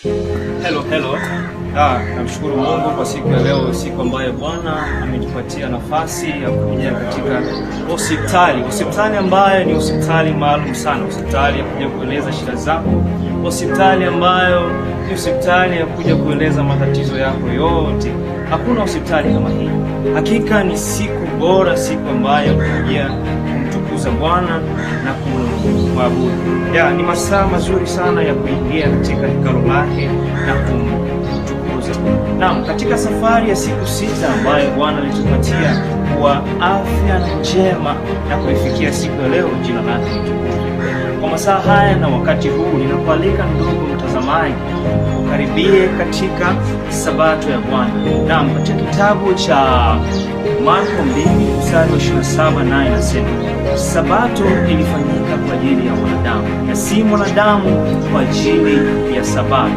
Hello, hello. Namshukuru Mungu kwa siku ya leo, siku ambayo Bwana ametupatia nafasi ya kuja katika hospitali, hospitali ambayo ni hospitali maalum sana, hospitali ya kuja kueleza shida zako, hospitali ambayo ni hospitali ya kuja kueleza matatizo yako yote. Hakuna hospitali kama hii. Hakika ni siku bora, siku ambayo kuja kumtukuza Bwana na kumwabudu. Ya, ni masaa mazuri sana ya kuingia katika hekalu lake na kumtukuza. Naam, katika safari ya siku 6 ambayo Bwana alitupatia kwa afya njema na kuifikia siku ya leo, jina lake litukuzwe. Kwa masaa haya na wakati huu, ninakualika ndugu mtazamaji, ukaribie katika Sabato ya Bwana. Naam, katika kitabu cha Marko 2 mstari wa 27 naye inasema Sabato ilifanyika kwa ajili ya mwanadamu na si mwanadamu kwa ajili ya Sabato.